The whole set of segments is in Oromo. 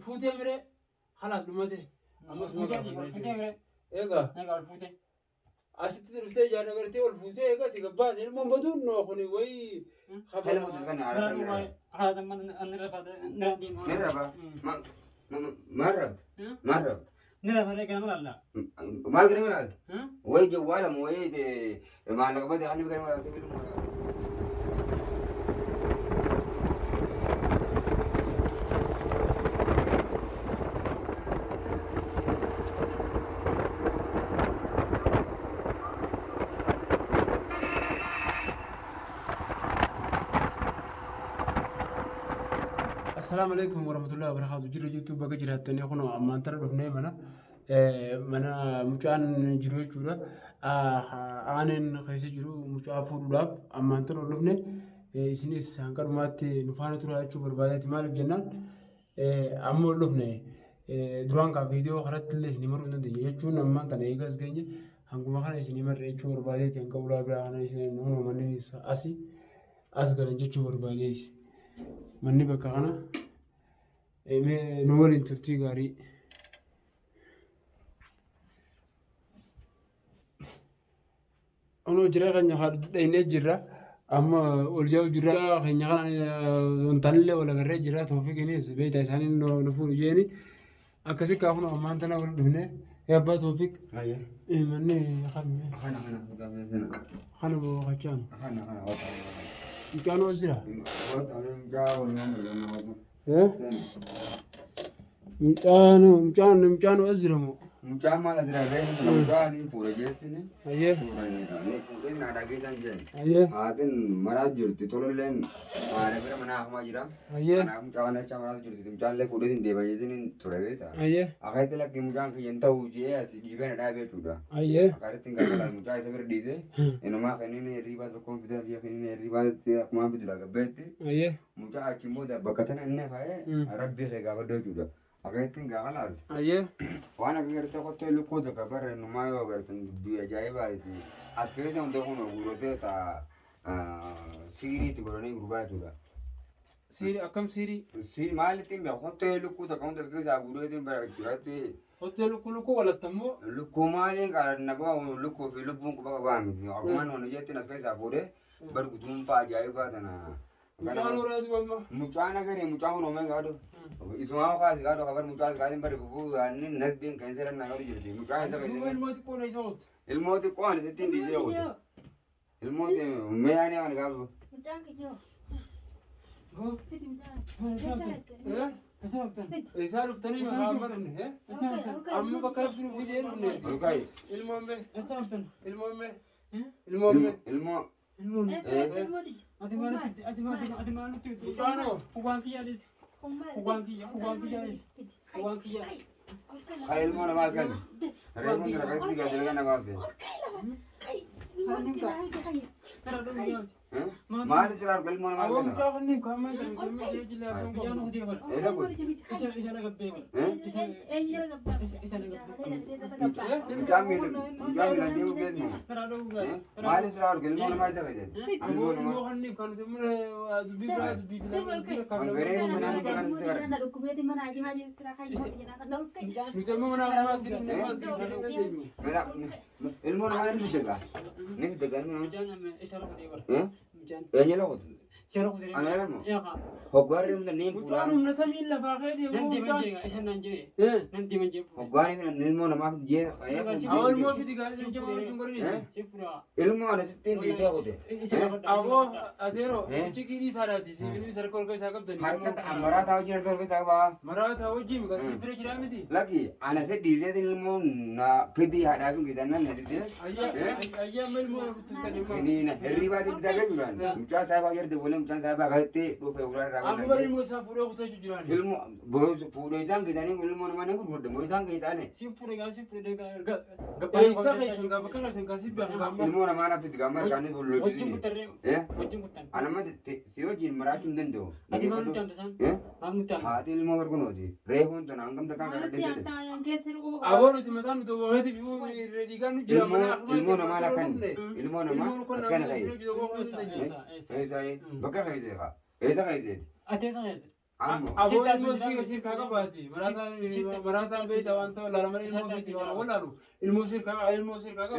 Fuutee miree khalaas dhumate. Ammas ma gaafanna. Egaa asitti dhuftee ijaan agartee ol fuutee egaa ati gabbaate ilmoon baduun noo kuni wayii Kana mutu kana ni raba. Maal rabta? Maal rabta? Maal gadi maal? Wayi jawwaala moo wayi maallaqa bade kan gadi maal? Assalaamu alaikum warahmatullahi wabarakatuh. Jirra jirtu baga jiraattanii kunoo ammaan tana dhufnee mana mana mucaan jiru jechuudha. Aaneen keessa jiru mucaa fuudhuudhaaf ammaan tana dhufne isinis hanga dhumaatti nu faana turaa jechuu barbaadeeti. Maaliif jennaan amma ol dhufne duraan kaa viidiyoo kanatti illee isin maruu hin dandeenye jechuun ammaan tana eegas geenye hanguma kana isin marre jechuu barbaadeeti hanga ulaa biraa kana isin hunoo manni asii as galan jechuu barbaadeeti. Manni bakka kana nu waliin turtii gaarii. Kunoo jira keenya dhaynee jirra. Amma ol jahu jirra. Keenya kana wantaanillee wal agarree jirra. Toofiqiinis beektaa isaanii nu fuudhu jeeni. Akkasi kaa kunoo ammaan tana wal dhufne. Abbaa Toofiq manni Kana kana kana boqochaan. kana kana wata. Mucaan as jira. Wata jaa wani. Mucaan mucaan mucaan as jira moo? Mucaan maal asirraa reefu mucaan ni fuudha jettini. Ayyee Fuudhee na dhageessan jeen. ayyee Haatiin maraa jirti tololleen haadha bira mana hafumaa jira. ayyee Kanaaf mucaa kana jecha maraa jirti mucaan illee fuudhee hin deema jettini ture beektaa. ayyee Akkasitti lakki mucaan kiyya hin ta'u jee asii dhiibee na dhaabee jechuudha. ayyee. Akkasitti hin gaafatan mucaa isa bira dhiisee inumaa kennin hirribaa tokkoon fidaa fi kennin hirribaa akkumaan fidudha gabbeetti. Ayyee. Mucaa achi immoo bakka tana inni ka'ee rabbii kee gaafadhu jechuudha. Akkasitti hin gaafalaas. Ayyee. Waan akka gartee qottee lukkuu takka bara innumaa yoo agartan dubbii ajaa'ibaati. As keessa hunda kun guurotee ta'a siiriitti godhanii gurbaa jechuudha. Siirii akkam siirii? Siiri maalitti hin beeku qottee lukkuu takka hunda as keessaa guureetiin bara jiraatti. Hottee lukkuu lukkuu walattammoo. Lukkuu maaliin qaladna ba'a lukkuu fi lubbuun quba qabaa miti. Akkumaan hunda jettiin as keessaa fuudhee bar guduunfaa ajaa'ibaa tana. Mucaan horaa duba amma. Mucaan agaree mucaan kun oomee gaadhu. Isumaa kaasi gaadhu kabar mucaa kaasi bari bubuu yaanni nasbiin kan seeran na gaadhu jirti. Mucaan isa Duuba fayyadamee. ilmoo xiqqoo na isa ooltu. Ilmoo xiqqoo ani sitti hin dhiisee ooltu. Ilmoo meeshaan ani gaafa. Isaa dhuftanii amma dhufne. Amma bakka rabbi nu fidee dhufne. Ol kaa'i. Ilmoon bee. Ilmoon bee. Ilmoon bee. Ilmoo. Mucaanoo. Haa ilmoo namaas kan. Reefuun dura keessatti gaazexaa namaaf ta'e. Maali jira arga ilmoo namaas Aboo kana. mucaa kanneen kan ammaan kana miseensa ishee jilaa sun qabu. Eessa kun? Mucaan miilaan deemuu beeknu. Maali jira arga ilmoo namaa isa fayyadu. Aboo Ilmoo ilmoo namaa. kanneen kan nuti dubbii biraa dubbii biraa dubbii Kan garee manaa nuti kan sitti gara. Nuti amma mana harmaatti dhufne maal dubbii hin dandeenyu. Ilmoo namaa ni fidda. Ni fidda ilmoo namaa. Eenyu lakkootu? Ana jedhamu. Hoggaarri hunda ni Mucaan fuudhaan. humna tamiin lafaa ka'ee deemu mucaan. Hoggaarri ilmoo namaaf jee. Aboo ilmoo fidi gaazexaa jecha maal wajjin godhanii? Ilmoo ana sitti hin dhiisee kute. Aboo adeero chiqii dhiisaadhaati sibiilli sarka ol keessaa qabdani. Harka maraa taa'u jira harka keessaa qabaa. Maraa taa'u wajjin kan si bira jiraa miti. Lakki ana si dhiisee ilmoo na fidi haadhaa fi gizanan na didee. Ayyaa amma ilmoo rukutuuf kan Kiniina hirribaatti bitaa gajuudhaan mucaa saafaa jirti waliin mucaan saafaa akkasitti dhufe ulaa irraa Amma bari ilmoo isaa fuudhee kutachuu jiraani. Ilmoo fuudhee isaan keessanii ilmoo namaa ni gurgudda moo isaan keessanii Eessa keessan gaafa kana keessan gaasii beekan gaama. ilmoo namaa na fidi gaama harkaan bolloojjii. Ana amma si wajjin maraachuu hin danda'u. Haati ilmoo barkunooti. Reefuun tun hangam takkaan kan adda jedhe. Aboo nuti mataan nuti obaafeeti bifuu dhiigaan nu jira mana Ilmoo namaa lakkan ilmoo namaa Ilmoon kun akkana namni ta'e. isin hojii oboo kan dandeenyu. Eessa bakka keessee haa? Eessa keesseeti? Ammoo. Aboo ilmoo sirkaa qabaati. Maraataan beektaa waan ta'u laala malee ilmoo beekti waan walaalu. Ilmoo sirkaa qaba.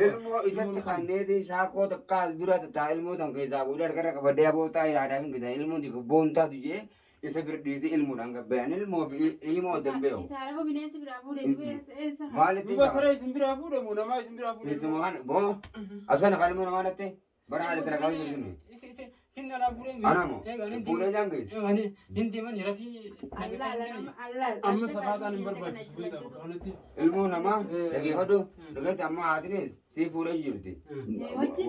Ilmoo isatti kanneeti shaakoo takka as bira tataa ilmoo tan keessaa fuudhee harkarra qabadee aboo taa'ee haadhaa hin gita ilmoo boon taatu jee isa bira dhiisee ilmoodhaan gabbayaan ilmoo fi ilmoo danbee'u. Isaadha bineensi biraa fuudhee eessa? Maalitti Duuba saree isin biraa fuudhe moo namaa isin biraa fuudhe? Isuma kana boo as kana kan ilmoo namaa natte bara haadha tana qabu jiru suni. Sin dhalaa fuudhee. Anamo fuudhee isaan geesse. Hin deeman rafii. Amma safaataan hin barbaachisu beektaa bakka kanatti. Ilmoo namaa dhageeffadhu dhageetti amma haatinis si fuudhee jirti.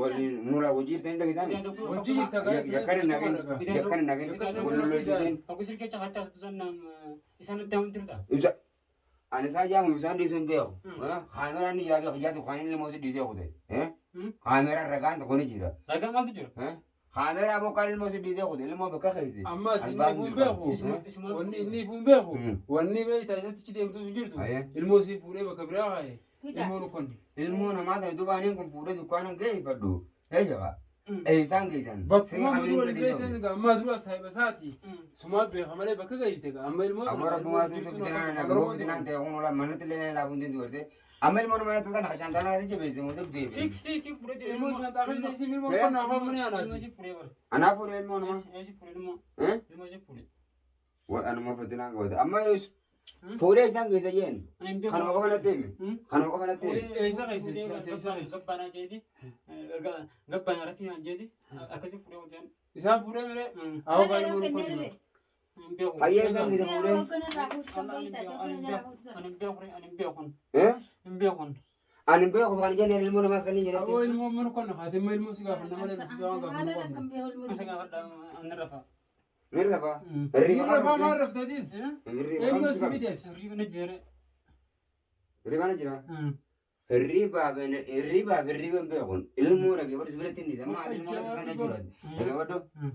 Waliin nurraa hojii jirtanii dhageessanii. Hojii jirta gaa. Yakkan hin naqin yakkan hin naqin wal lollochiisin. Ogu sirkecha hattaa tusan isaan itti amantii jirta. Isa ani isaa jaamu bishaan dhiisuun beeku. Kaameraan ni jira beeku jaatu kan inni ilmoo si dhiisee kute. Kaameraan ragaan tokko ni jira. Ragaa maaltu jira? Kaameraa bokkaan ilmoo si dhiisee kute ilmoo bakka keessa. Amma ati inni ifuun beeku. Wanni inni ifuun beeku. Wanni beektaa isatti achi deemtuuf hin jirtu. Ilmoo sii fuudhee bakka biraa kaaye. Ilmoo nukonne. Ilmoo namaa ta'e duuba ani kun fuudhee dukkaana geeffadhu. Eeyyaba. Eessaan geessan. Bakkuma dura wal beektan egaa ammaa dura saahiba isaati. Sumaa beeka malee bakka geessite egaa amma ilmoo. Amma rabbumaatu isa bitinaan nagaroo bitinaan ta'e kun ola manatti illee na laafuun dindu garte. Amma ilmoo namaa ta'e kana kashaan taanaa ta'e jabeesse moo jabeesse. Si si fuudhee. Ilmoo shantaa keessa isin ilmoo qonnaa afaan mana Ilmoo yaanaati. si fuudhee bara. Anaa fuudhee ilmoo namaa. Si fuudhee ilmoo. Ilmoo si fuudhee. Anuma fitinaan qabate. Amma fuudhee isaan geessa jeen. Ani hin beeku. Kanuma qofa natti himi. Kanuma qofa natti himi. Eessa keessa? Eessa keessa? Gabbaanaa jeeti. Gabbaanaa rafii naan jeeti. Akkasii fuudhee hojjan. Isaan fuudhee miree? Awwa baay'ee ilmoo nukonne. Hin beeku. Hayyee isaan geessa fuudhee. Ani hin beeku. Ani hin beeku. Hin beeku. Ani beeku kan jenneen ilmoo namaa sanii Aboo jedhatti. ilmoo mana qonna haatimma ilmoo si gaafanna malee nuti waan gaafannu qabna. Isa gaafadha ani rafa. Mirra faa. Hirriba rafaa maal raftatis? Ilmoo si fideet. Hirriba na jira. Hirriba na jira. Hirribaaf hirribaaf hirriba hin beekun. Ilmoo dhageeffadhu biratti hin dhiisa. Amma ilmoo natti kan jechuudha. Dhageeffadhu.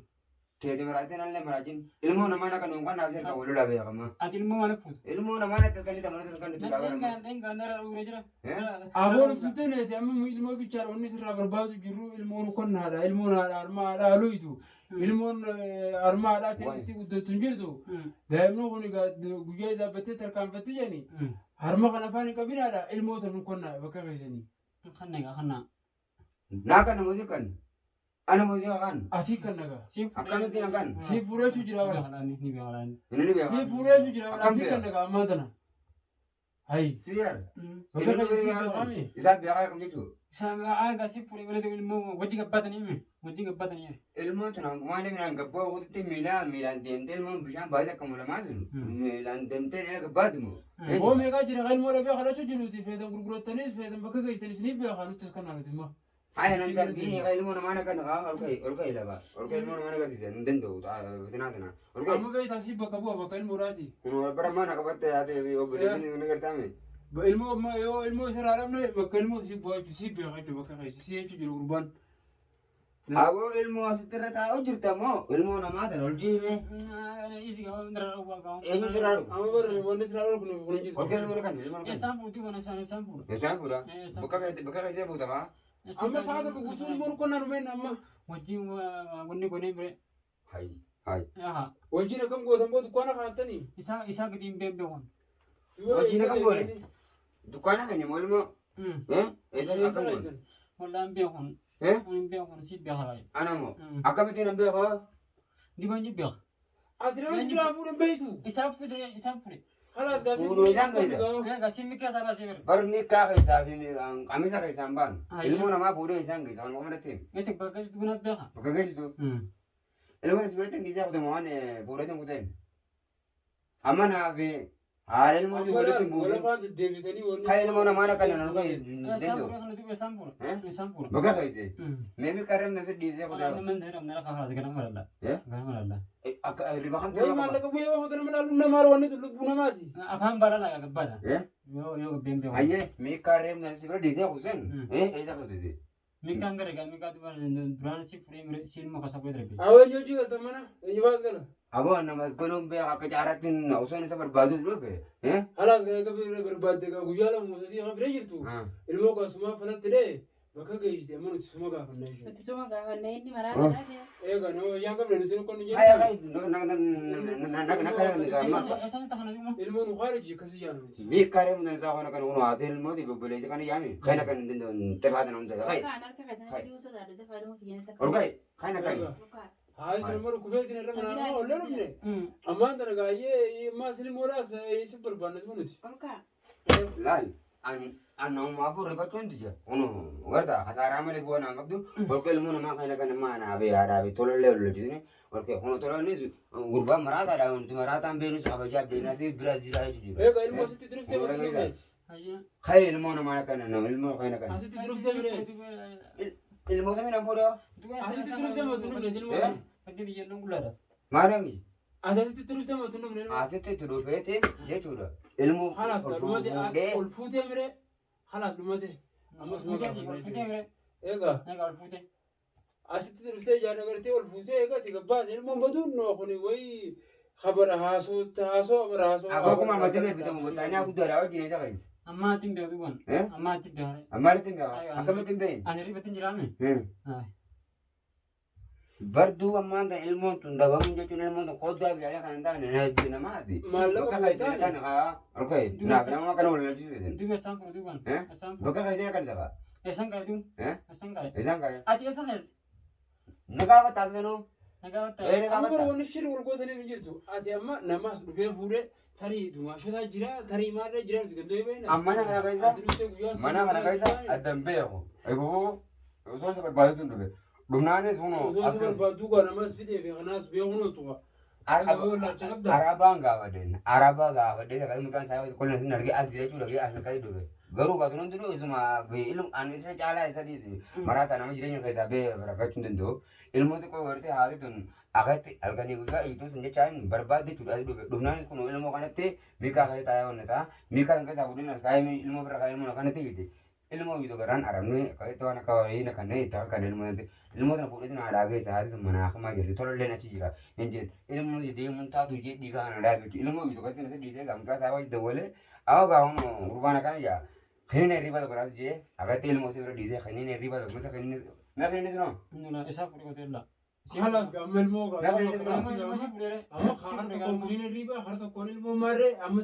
Teete maraatiin allee maraatiin. Ilmoo namaa na kan yookaan naaf sirka walolaa beekama. Ati ilmoo maal fuutu? Ilmoo namaa natti kan itti manatti kan itti laa Dhengaan dara dhuuree jira. Aboon sitti amma ilmoo bichaadha wanni sirraa barbaadu jirru ilmoon qonnaadha ilmoon haadha harma haadhaa luytu ilmoon harma haadhaa itti guddattu hin jirtu daa'imni kun egaa guyyaa isaa battee tarkaanfattee jedhani harma kana afaan hin qabinaadha ilmoo tan qonnaa bakka keessanii. Kanna egaa kanna. Naa kan namooti kan. Ana muuziqaa kan. Asii kan nagaa. Akkamitti na kan? Si fuudheetu jira bara. Ni beekala. Inni ni beeka. Si fuudheetu jira bara. Akkam Asii kan beeka? nagaa ammaa tana. Hayi. Si yaar. Bakka kana si beekami. Isaa beekaa kam jechuudha. Isaan si fuudhee malee ilmoo wajji gabbaatanii hime wajji gabbaatanii. Ilmoon tun hangumaan miilaan gabbaa oguutti miilaan miilaan deemtee ilmoon bishaan baay'ee akka mulamaa jiru. Miilaan deemtee ni gabbaati moo. Hoo meeqaa jira kan ilmoo dhabee kadhachuu jiruuti feetan gurgurattanis feetan bakka geessitanis ni beekaa nutti kan nuti immoo. Haya nan darbii ilmoo namaa na kan ol ka'e ol ka'e lafa ol ka'e ilmoo namaa na agarsiisa hin danda'u fitinaa tana ol ka'e. Amma beektaa si bakka bu'a bakka ilmoo raati. Kun bara mana qabatte yaate obboleessi ni gartaame. Ilmoo amma yoo ilmoo isa dhabne bakka ilmoo si bu'aa jechuun si beekaa jechuun bakka keessa si jechuu jiru gurbaan. Aboo ilmoo asitti irra taa'u jirta moo ilmoo namaa tana ol jiime. Eenyu sirraa dhugu? Amma barri wanni sirraa dhugu kun hin Ol ka'e jirtu. ilmoo kan ilmoo kan. Isaan fuutii kana isaan isaan fuudha. Isaan fuudha. Bakka bakka keessa fuuta faa. Amma sa'a tokko guutuu ilmoon qonnaa dhumeen amma Wajjin wanni godhee bire. Hayi hayi. wajjin akkam gootan boo dukkaana kaa'attanii. Isaa isaa gadi hin beekne. Wajjin akkam goone? Dukkaana kan immoo ilmoo. Eessa akkam goone? Wallaan beekun. Hin beekun si beekaa. Ana moo akkamittiin hin beekaa? Diban ji beeka. Ati nama sibiilaa fuudhan beektu. Isaan fuudhee isaan fuudhe. Kalaas gaasii. Fuudhuu isaan keessa. Gaasii mikaa isaa baasee bira. Barni kaa keessaa fi qamisa keessaa hin baanu. Ilmoo namaa fuudhee isaan keessa kan qofa natti. Geessi bakka geessu buna beeka. Bakka geessitu. Ilmoo sibiilatti hin dhiisaa kutama waan fuudhee hin kuteen. Amma naaf haala ilmoo sibiilatti hin buusin. Walafaan deddeebisanii wanni. Kan ilmoo namaa na kan ol ka'e Isaan danda'u. fuudhee kana duuba isaan fuudhe. Isaan fuudhe. Bakka keessa. Meemi qarreem nasi dhiisee Wallaan kutee. nama hin jedhamne rafa kalaas ganama lalla. Ganama lalla. Akka riba kan Wayi maallaqa bu'ee waan kana malaalu namaa wanni lubbuu namaati. Afaan baala laga gabbaadha. Yoo yoo gabbeen beeku. Ayyee mee qarreem nasi bira dhiisee kuteen. Eessa kutee? Mikaan gara gaa mikaa duraan si fuudhee si ilmoo kasaa fuudhee darbe. Awwa eenyu hojii galta mana eenyu baas gala. Aboo nama galuun beeka akka caaraatti osoo isa barbaadu dhufe. Kalaas gala gabee barbaadde gaa guyyaa lama sadii kan firee jirtu. Ilmoo qasumaa falatti dhee Bakka geessite amma nuti suma gaafanna jechuudha. Nuti suma gaafanne inni maraataadha. Egaa nama wayyaa qabne nuti kun Haya jennu. kai na na na na na Eessatti takhana duuba? Ilmoo nu khaarijii akkasii jaanu miti. Biikkaaree mudan isaa kana kan unu haatee ilmooti bobboleessa kana yaami. Kana kan xafaatan hunda kai. Kaan harka keessatti jiru sodaadha. Dafaa ilmoo kiyya takka. Urgai kana kan. Haa isin amma dhukkubeetiin irra manaa oollee dhufne. Ammaan tana gaayyee ammaa isin immoodhaas isin barbaanne nuti. Olkaa. Laal an nama afur rifachuun tija. Unu garta hasaaraa malee bu'aa naan qabdu. Olka ilmoo namaa kana kan nama anaa fi haadhaa fi tolallee ol hojjetine. Olka kunu tolallis gurbaan maraataadha. Wanti maraataan beenus kabajaa beenaa fi bira jiraa jechuudha. Egaa ilmoo asitti dhuftee mati dhufneeti. Kai ilmoo namaa kana nama ilmoo kana kan. Asitti dhuftee mireeti. Ilmoo samii nama fuudhaa. Asitti dhuftee mati dhufneeti ilmoo. Fakkii biyya gulaadha. Maadami. Asitti dhuftee mati dhufne ilmoo. Asitti itti dhufeeti jechuudha. Ilmoo Khalaas dhumate fuudhee ol fuutee miree. Khalaas dhumate. Ammas moo gaafanne. Egaa Egaa ol fuutee. asitti dhuftee ijaan agartee ol fuutee egaa itti gabbaate ilmoon baduun noo kuni wayii habara haasoo haasoo habara haasoo. Akkuma ammatee bitamu bottaanyaa guddaadha wajjin isa fayyisa. Ammaa ittiin beeku duuban. Ammaa ittiin beeku. Ammaan ittiin beeka. Akkamitti hin beekne? Ani rifatin jiraame. Barduu ammaan tan ilmoon tun dhabamuun jechuun ilmoon tun koddaa bishaanii kan hin taane namaati. Maallaqa Bakka keessatti kan haa okay naaf nama kana waliin hojjetu. Duuba isaan kun duuban. Isaan kun. Bakka keessatti kan lafa. Isaan ka'e duuba. Isaan ka'e. Isaan ka'e. Ati eessa keessa? Na gaafa taasisanuu. Na gaafatta. Ee na Amma gaafatta. wanni shiri wal gootanii hin jirtu. Ati amma namaas dhufee fuudhee tarii dumaashotaa jira tarii maalirra jira nuti gandoo beekna. Mana kana keessa Ati dhuftee guyyaa mana kana keessa addan beeku. Eeboo osoo isa barbaadutu hin dhufe. Dhumnaanis hunoo Osoo si barbaaddu gaa namaas fidee fi kanaas beekuun ooltu. Arabaan gaafadheen arabaa gaafadheen kan mucaan isaa qonna sin argee as jira jechuudha as kan dhufe. Garuu kan hundi isuma ilmu ani isa caalaa isa dhiisi maraata nama jireenya keessaa bee rakkachuu hin danda'u. Ilmoo xiqqoo gartee haati tun akkatti halkanii guyyaa hiituu sun jechaa hin barbaadde jechuudha as dhufe. Dhufnaanis kun ilmoo kanatti miikaa keessa taa'ee wanna ta'a. Miikaa kan keessaa fuudhin as kaa'ee ilmoo bira kaa'ee ilmoo kanatti hiite. Ilmoo hiitu garaan arabnee akkatti waan akka wayii na kanneen itti akka ilmoo ilmoo tana fuudhee tana haadhaa keessa haati tun mana hakumaa jirti tolalleen achi jira. Hin jedhu ilmoo deemuun taatu jee dhiigaa kana dhaabee jechuudha. Ilmoo hiitu akkatti nasa dhiisee gaamtaa isaa wajji dawwalee awwa gaafuma gurbaan akkana jaa. Kanneen hirriba tokko laatu jee akkatti ilmoo si bira dhiisee kanneen hirriba tokko masa kanneen mee kanneen sinoo. Isaa fuudhee qoteella. Khalaas amma ilmoo gaa. Amma har tokkoon kunin hirriba har tokkoon ilmoo maarree amma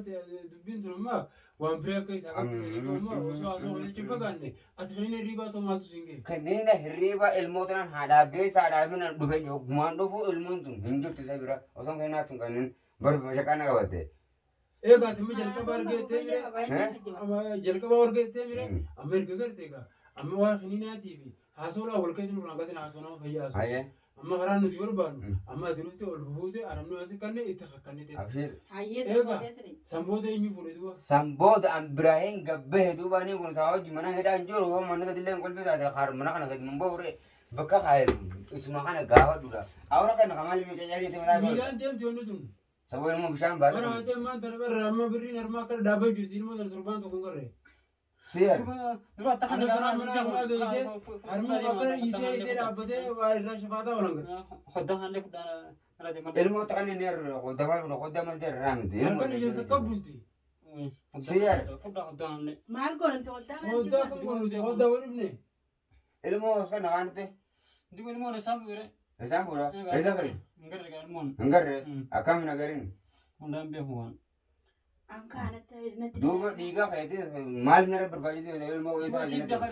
dubbiin tun amma waan biraa akka isaa qabsiisanii amma osoo haasoo walitti fagaanne ati kanneen hirribaa ta'u maaltu siin ga'e. Kanneen hirriba ilmoo tanaan haadhaa geessa haadhaa fi nan dhufe gumaan dhufu ilmoon tun hin jirtu isa bira osoo kennaa tun kanneen barbi mashaqaa na qabatte. Egaa ati amma jalqaba argeettee mire amma jalqaba argeettee mire amma erga garte egaa amma waan kininaatii fi haasoodhaan wal keessa nurraan kasin haasoo nama fayyaa haasoo. Hayyee Amma karaan nuti barbaannu amma ati dhufte ol fuute arabni asi kanne itti kakkannite. abshir. Hayyee Egaa. sanbootee siree. Sanboota eenyu fuudhe duuba? Sanboota an Ibraahiim gabbee duuba ni kun isaa wajji mana hidhaa hin jiru hoo manni gadi illee hin qulfii taate har mana kana gadi mun ba'ure bakka kaayelu isuma kana gaafa dura. Awra kana kamaal miidhaa jettee mataa godhu. Miilaan deemti wanni tun. Saboo ilmoo bishaan Bara baate. haatee ammaan tana barra amma birriin harmaa akkana dhaabbaa jirti ilmoo tana torbaan tokko hin garree. Si'an. Dura akka Ana kana mana harmaa geessee harmaa akkana hiitee hiitee dhaabbatee waa irraa shafaataa oolan garte. Hoddaan haallee fudhaa irra Ilmoo takkan inni irra qodamaa kun qodamaa irra raamti. Halkan ijaan sakka bulti. Fudhaa hoddaan haallee. Maal goonan hoddaa mana Hoddaa akkam goonu hoddaa wal dhufne. Ilmoo kana kaanute Duuba ilmoon isaan fuudhee. isaan fuudha. Isa gari. Hin garre gaa ilmoon. Hin garre akkam hin agarin. Hundaan beeku waan. Ankaa natti. Duuba dhiigaa fayyadee maal nara barbaachisu ilmoo isaa Siif dafa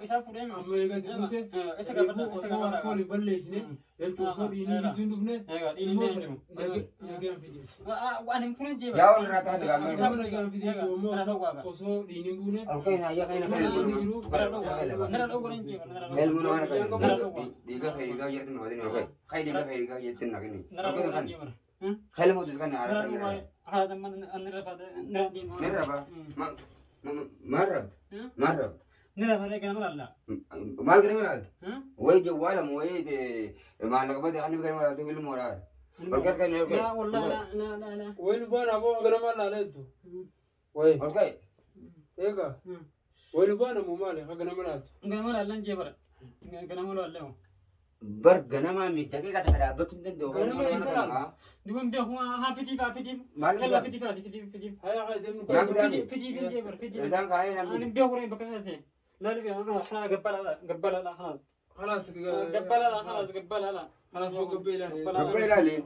isaa fuudhee. Amma egaa fuute Isa gaafadha. Isa osoo gaafadha. alkool hin balleessine jechuun osoo dhiinni gidduun dhufne Egaa dhiinni ilmoo hin jiru. nagaan fide. Ani hin fuudhee jeeba. Yaa wal irraa taate gaamma. Osoo nagaan fide jechuun ammoo osoo dhiinni hin buune Alkool ayya kana kana. Nara dhoogoran jeeba. Ilmoo nama kana dhiigaa fayyadee jettu nu wajjin alkool. Kai dhiigaa fayyadee jettu na kenni. Nara Alkool dhoogoran kan. jeeba. Kalmoo kan Nara ara. dhoogoran. Haadha nira faata nira deema. Nirra ba. Marra. Marra. Nira faata ganama laalla. Maal ganama laalta? Wayi jawwaalamu wayi maallaqa bade kan ganama laaltu ilmoo raara. Olkee kan olkee. Laa wallaahi laa laa laa. Wayi lubaan aboo ganama laaleettu. Wayi Olkee. egaa wayi lubaan ammoo maali akka ganama laaltu. Ganama laallan jeebara. Ganama laallee. Bar ganama miidhagee kan dhaabbachuu hin danda'u. Ganama isa laal. Duuba beeku haa fitiif haa fitiif. Maal Lalla fitiif haa fitiif fitiif. Haya haa deemnu. Namni Fitiif jeebara fitiif. Isaan kaayee Ani namni. beeku ree bakka keessa. لا لا خلاص قبل قبل لا خلاص خلاص قبل لا خلاص قبل لا خلاص هو قبل قبل قبل ilaali.